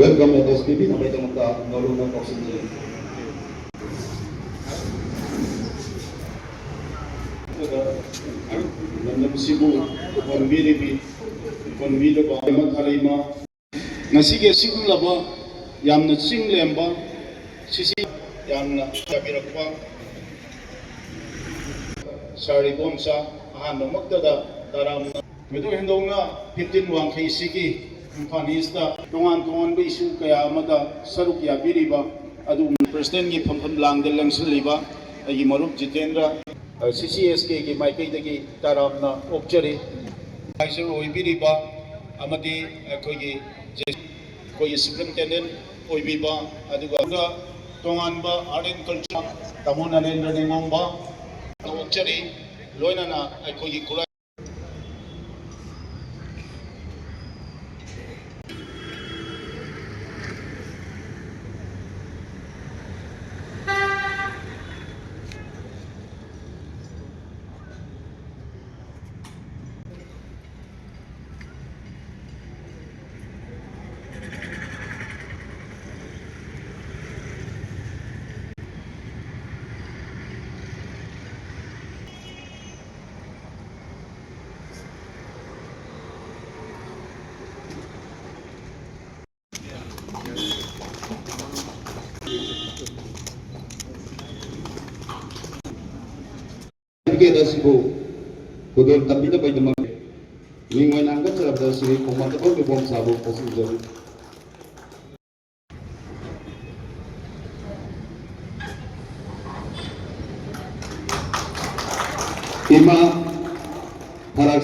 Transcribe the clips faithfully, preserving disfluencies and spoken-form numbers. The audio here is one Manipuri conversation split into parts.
Welcome address ꯄꯤꯕꯤꯅꯕꯒꯤꯗꯃꯛꯇ ꯅꯧꯅ ꯀꯧꯁꯤꯟꯖꯔꯤ꯫ ꯑꯗꯨꯒ ꯂꯝꯗꯝꯁꯤꯕꯨ ꯀꯣꯟꯕꯤꯔꯤꯕꯤ, ꯀꯣꯟꯕꯤꯔꯕ ꯑꯃ ꯈꯔꯤꯃ꯫ ꯉꯁꯤꯒꯤ ꯑꯁꯤꯒꯨꯝꯂꯕ ꯌꯥꯝꯅ ꯆꯤꯡ ꯂꯦꯝꯕ ꯁꯤꯁꯤ ꯌꯥꯝꯅ ꯆꯥꯕꯤꯔꯛꯄ ꯁꯥꯔ ꯏꯕꯣꯝꯆꯥ ꯑꯍꯥꯟꯕꯃꯛꯇꯗ ꯇꯔꯥꯝꯅ ꯃꯗꯨ ꯍꯦꯟꯗꯣꯛꯅ ꯐꯤꯐꯇꯤꯟ ꯋꯥꯡꯈꯩꯁꯤꯒꯤ ꯏꯝꯐꯥꯜ ꯏꯁꯇ ꯇꯣꯉꯥꯟ ꯇꯣꯉꯥꯟꯕ ꯏꯁꯨ ꯀꯌꯥ ꯑꯃꯗ ꯁꯔꯨꯛ ꯌꯥꯕꯤꯔꯤꯕ ꯑꯗꯨꯒꯨꯝꯕ ꯄ꯭ꯔꯁꯤꯗꯦꯟꯒꯤ ꯐꯝꯐꯝ ꯂꯥꯡꯗ ꯂꯦꯡꯁꯤꯜꯂꯤꯕ ꯑꯩꯒꯤ ꯃꯔꯨꯞ ꯖꯤꯇꯦꯟꯗ꯭ꯔ, ꯁꯤ ꯁꯤ ꯑꯦꯁ ꯀꯦꯒꯤ ꯃꯥꯏꯀꯩꯗꯒꯤ ꯇꯔꯥꯝꯅ ꯑꯣꯛꯆꯔꯤ꯫ ꯑꯦꯗꯚꯥꯏꯖꯔ ꯑꯣꯏꯕꯤꯔꯤꯕ ꯑꯃꯗꯤ ꯑꯩꯈꯣꯏꯒꯤ ꯑꯩꯈꯣꯏꯒꯤ ꯁꯨꯄ꯭ꯔꯤꯟꯇꯦꯟꯗꯦꯟ ꯑꯣꯏꯕꯤꯕ, ꯑꯗꯨꯒ ꯇꯣꯉꯥꯟꯕ ꯑꯥꯔꯠ ꯑꯦꯟ ꯀꯜꯆꯔ ꯇꯥꯃꯣ ꯅꯔꯦꯟꯗ꯭ꯔ ꯅꯤꯡꯉꯣꯝꯕ ꯑꯣꯛꯆꯔꯤ, ꯂꯣꯏꯅꯅ ꯑꯩꯈꯣꯏꯒꯤ ꯈꯨꯔꯥꯏ ꯁꯥꯔꯇꯤꯐꯤꯀꯦꯠ ꯑꯁꯤꯕꯨ ꯈꯨꯗꯣꯜ ꯇꯝꯕꯤꯅꯕꯒꯤꯗꯃꯛ ꯃꯤꯡ ꯑꯣꯏꯅ ꯍꯪꯒꯠꯆꯔꯕꯗ ꯁ꯭ꯔꯤ ꯈꯣꯡꯃꯟꯇꯄꯝ ꯏꯕꯣꯝꯆꯥꯕꯨ ꯀꯧꯁꯤꯟꯖꯔꯤ꯫ ꯏꯃꯥ ꯐꯔꯛ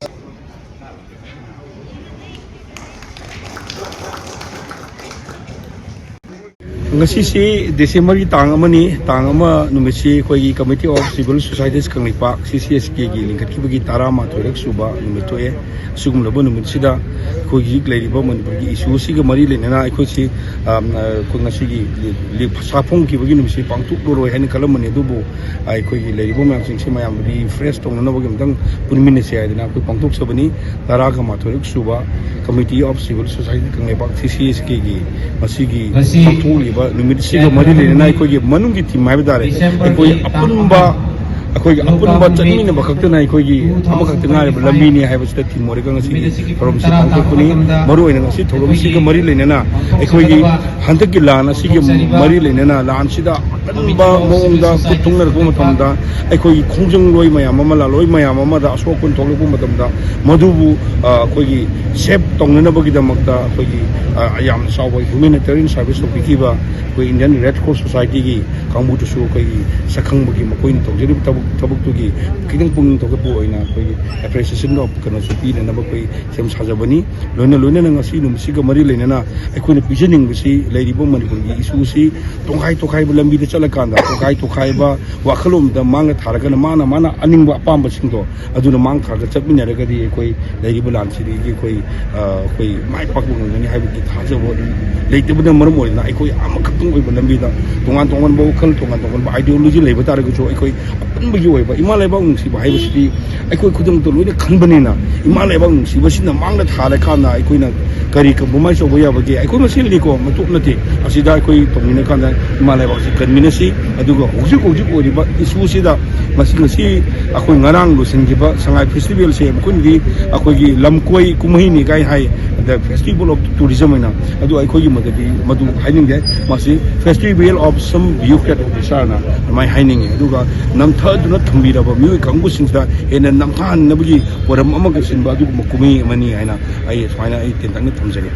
ꯉꯁꯤꯁꯤ ꯗꯤꯁꯦꯝꯕꯔꯒꯤ ꯇꯥꯡ ꯑꯃꯅꯤ꯫ ꯇꯥꯡ ꯑꯃ ꯅꯨꯃꯤꯠꯁꯤ ꯑꯩꯈꯣꯏꯒꯤ Committee of Civil Societies Kangleipak, C C S K ꯒꯤ ꯂꯤꯡꯈꯠꯈꯤꯕꯒꯤ ꯇꯔꯥꯃꯥꯊꯣꯏꯔꯛ ꯁꯨꯕ ꯅꯨꯃꯤꯠ ꯊꯣꯛꯑꯦ꯫ ꯑꯁꯤꯒꯨꯝꯂꯕ ꯅꯨꯃꯤꯠꯁꯤꯗ ꯑꯩꯈꯣꯏꯒꯤ ꯍꯧꯖꯤꯛ ꯂꯩꯔꯤꯕ ꯃꯅꯤꯄꯨꯔꯒꯤ issue ꯑꯁꯤꯒ ꯃꯔꯤ ꯂꯩꯅꯅ ꯑꯩꯈꯣꯏꯁꯤ, ꯑꯝ, ꯑ, ꯑꯩꯈꯣꯏ ꯉꯁꯤꯒꯤ ꯂꯤ-, ꯂꯤ-, ꯁꯥꯐꯣꯡꯈꯤꯕꯒꯤ ꯅꯨꯃꯤꯠꯁꯤ ꯄꯥꯡꯊꯣꯛꯂꯔꯣꯏ ꯍꯥꯏꯅ ꯈꯜꯂꯝꯕꯅꯤ, ꯑꯗꯨꯕꯨ ꯑꯩꯈꯣꯏꯒꯤ ꯂꯩꯔꯤꯕ ꯃꯌꯥꯝꯁꯤꯡꯁꯤ ꯃꯌꯥꯝ refresh ꯇꯧꯅꯅꯕꯒꯤ ꯑꯃꯨꯛꯇꯪ ꯄꯨꯟꯃꯤꯟꯅꯁꯤ ꯍꯥꯏꯗꯅ ꯑꯩꯈꯣꯏ ꯄꯥꯡꯊꯣꯛꯆꯕꯅꯤ꯫ ꯇꯔꯥꯒ ꯃꯥꯊꯣꯏꯔꯛ ꯁꯨꯕ Committee of Civil Society Kangleipak, C C S K ꯒꯤ ꯃꯁꯤꯒꯤ ꯉꯁꯤ ꯄꯥꯡꯊꯣꯛꯂꯤꯕ ꯅꯨꯃꯤꯠꯁꯤꯒ ꯃꯔꯤ ꯂꯩꯅꯅ ꯑꯩꯈꯣꯏꯒꯤ ꯃꯅꯨꯡꯒꯤ theme ꯍꯥꯏꯕ ꯇꯥꯔꯦ, ꯑꯩꯈꯣꯏ ꯑꯄꯨꯟꯕ, ꯑꯩꯈꯣꯏꯒꯤ ꯑꯄꯨꯟꯕ ꯆꯠꯃꯤꯟꯅꯕ ꯈꯛꯇꯅ ꯑꯩꯈꯣꯏꯒꯤ ꯑꯃꯈꯛꯇ ꯉꯥꯏꯔꯕ ꯂꯝꯕꯤꯅꯤ ꯍꯥꯏꯕꯁꯤꯗ theme ꯑꯣꯏꯔꯒ ꯉꯁꯤꯒꯤ ꯊꯧꯔꯝꯁꯤ ꯄꯥꯡꯊꯣꯛꯄꯅꯤ꯫ ꯃꯔꯨꯑꯣꯏꯅ ꯉꯁꯤ ꯊꯧꯔꯝꯁꯤꯒ ꯃꯔꯤ ꯂꯩꯅꯅ ꯑꯩꯈꯣꯏꯒꯤ ꯍꯟꯗꯛꯀꯤ ꯂꯥꯟ ꯑꯁꯤꯒꯤ ꯃꯔꯤ ꯂꯩꯅꯅ ꯂꯥꯟꯁꯤꯗ ꯑꯀꯟꯕ ꯃꯑꯣꯡꯗ ꯈꯨꯠ ꯊꯨꯡꯅꯔꯛꯄ ꯃꯇꯝꯗ ꯑꯩꯈꯣꯏꯒꯤ ꯈꯣꯡꯖꯪꯂꯣꯏ ꯃꯌꯥꯝ ꯑꯃ, ꯂꯥꯜꯂꯣꯏ ꯃꯌꯥꯝ ꯑꯃꯗ ꯑꯁꯣꯛ ꯑꯄꯟ ꯊꯣꯛꯂꯛꯄ ꯃꯇꯝꯗ ꯃꯗꯨꯕꯨ, ꯑ, ꯑꯩꯈꯣꯏꯒꯤ save ꯇꯧꯅꯅꯕꯒꯤꯗꯃꯛꯇ ꯑꯩꯈꯣꯏꯒꯤ, ꯑ, ꯌꯥꯝꯅ ꯆꯥꯎꯕ humanitarian service ꯇꯧꯕꯤꯈꯤꯕ ꯑꯩꯈꯣꯏ Indian Red Cross Society ꯒꯤ ꯀꯥꯡꯕꯨꯗꯨꯁꯨ ꯑꯩꯈꯣꯏꯒꯤ ꯁꯛꯈꯪꯕꯒꯤ ꯃꯈꯣꯏꯅ ꯇꯧꯖꯔꯤꯕ ꯊꯕꯛ, ꯊꯕꯛꯇꯨꯒꯤ ꯈꯤꯇꯪ ꯄꯨꯛꯅꯤꯡ ꯊꯧꯒꯠꯄ ꯑꯣꯏꯅ ꯑꯩꯈꯣꯏꯒꯤ appreciation of ꯀꯩꯅꯣꯁꯨ ꯄꯤꯅꯅꯕ ꯑꯩꯈꯣꯏ ꯁꯦꯝ ꯁꯥꯖꯕꯅꯤ꯫ ꯂꯣꯏꯅ ꯂꯣꯏꯅꯅ ꯉꯁꯤ ꯅꯨꯃꯤꯠꯁꯤꯒ ꯃꯔꯤ ꯂꯩꯅꯅ ꯑꯩꯈꯣꯏꯅ ꯄꯤꯖꯅꯤꯡꯕꯁꯤ ꯂꯩꯔꯤꯕ ꯃꯅꯤꯄꯨꯔꯒꯤ issue ꯁꯤ ꯇꯣꯈꯥꯏ ꯇꯣꯈꯥꯏꯕ ꯂꯝꯕꯤꯗ ꯆꯠꯂꯀꯥꯟꯗ, ꯇꯣꯈꯥꯏ ꯇꯣꯈꯥꯏꯕ ꯋꯥꯈꯜꯂꯣꯟꯗ ꯃꯥꯡꯅ ꯊꯥꯔꯒꯅ ꯃꯥꯅ, ꯃꯥꯅ ꯑꯅꯤꯡꯕ ꯑꯄꯥꯝꯕꯁꯤꯡꯗꯣ ꯑꯗꯨꯅ ꯃꯥꯡ ꯊꯥꯔꯒ ꯆꯠꯃꯤꯟꯅꯔꯒꯗꯤ ꯑꯩꯈꯣꯏ ꯂꯩꯔꯤꯕ ꯂꯥꯟꯁꯤꯗꯒꯤ ꯑꯩꯈꯣꯏ, ꯑ, ꯑꯩꯈꯣꯏ ꯃꯥꯏ ꯄꯥꯛꯄ ꯉꯝꯒꯅꯤ ꯍꯥꯏꯕꯒꯤ ꯊꯥꯖꯕ ꯑꯗꯨ ꯂꯩꯇꯕꯅ ꯃꯔꯝ ꯑꯣꯏꯗꯨꯅ ꯑꯩꯈꯣꯏ ꯑꯃꯈꯛꯇꯪ ꯑꯣꯏꯕ ꯂꯝꯕꯤꯗ ꯇꯣꯉꯥꯟ ꯇꯣꯉꯥꯟꯕ ꯋꯥꯈꯜ, ꯇꯣꯉꯥꯟ ꯇꯣꯉꯥꯟꯕ ideology ꯂꯩꯕ ꯇꯥꯔꯒꯁꯨ ꯑꯩꯈꯣꯏ ꯑꯄꯨꯟꯕꯒꯤ ꯑꯣꯏꯕ ꯏꯃꯥ ꯂꯩꯕꯥꯛ ꯅꯨꯡꯁꯤꯕ ꯍꯥꯏꯕꯁꯤꯗꯤ ꯑꯩꯈꯣꯏ ꯈꯨꯗꯤꯡꯃꯛꯇ ꯂꯣꯏꯅ ꯈꯟꯕꯅꯤꯅ, ꯏꯃꯥ ꯂꯩꯕꯥꯛ ꯅꯨꯡꯁꯤꯕꯁꯤꯅ ꯃꯥꯡꯗ ꯊꯥꯔꯀꯥꯟꯗ ꯑꯩꯈꯣꯏꯅ ꯀꯔꯤ compromise ꯇꯧꯕ ꯌꯥꯕꯒꯦ? ꯑꯩꯈꯣꯏ ꯃꯁꯦꯜꯗꯤꯀꯣ, ꯃꯇꯣꯞ ꯅꯠꯇꯦ꯫ ꯑꯁꯤꯗ ꯑꯩꯈꯣꯏ ꯇꯧꯃꯤꯟꯅꯀꯥꯟꯗ ꯏꯃꯥ ꯂꯩꯕꯥꯛꯁꯤ ꯀꯟꯃꯤꯟꯅꯁꯤ꯫ ꯑꯗꯨꯒ ꯍꯧꯖꯤꯛ ꯍꯧꯖꯤꯛ ꯑꯣꯏꯔꯤꯕ issue ꯁꯤꯗ ꯃꯁꯤ, ꯉꯁꯤ ꯑꯩꯈꯣꯏ ꯉꯔꯥꯡ ꯂꯣꯏꯁꯤꯟꯈꯤꯕ ꯁꯉꯥꯏ festival ꯁꯦ ꯃꯈꯣꯏꯅꯗꯤ ꯑꯩꯈꯣꯏꯒꯤ ꯂꯝꯀꯣꯏ ꯀꯨꯝꯍꯩꯅꯤ ꯀꯥꯏ ꯍꯥꯏ, the festival of tourism ꯍꯥꯏꯅ꯫ ꯑꯗꯨ ꯑꯩꯈꯣꯏꯒꯤ ꯃꯗꯨꯗꯤ ꯃꯗꯨ ꯍꯥꯏꯅꯤꯡꯗꯦ꯫ ꯃꯁꯤ festival of some bureaucrat officer ꯅ ꯑꯗꯨꯃꯥꯏꯅ ꯍꯥꯏꯅꯤꯡꯉꯤ꯫ ꯑꯗꯨꯒ ꯅꯝꯊꯗꯨꯅ ꯊꯝꯕꯤꯔꯕ ꯃꯤꯑꯣꯏ ꯀꯥꯡꯕꯨꯁꯤꯡꯁꯤꯗ ꯍꯦꯟꯅ ꯅꯝꯊꯍꯟꯅꯕꯒꯤ ꯄꯣꯔꯝ ꯑꯃꯒ ꯆꯤꯟꯕ ꯑꯗꯨꯒꯨꯝꯕ ꯀꯨꯝꯍꯩ ꯑꯃꯅꯤ ꯍꯥꯏꯅ ꯑꯩ ꯁꯨꯃꯥꯏꯅ ꯑꯩ ꯇꯦꯟꯇꯛꯅ ꯊꯝꯖꯒꯦ꯫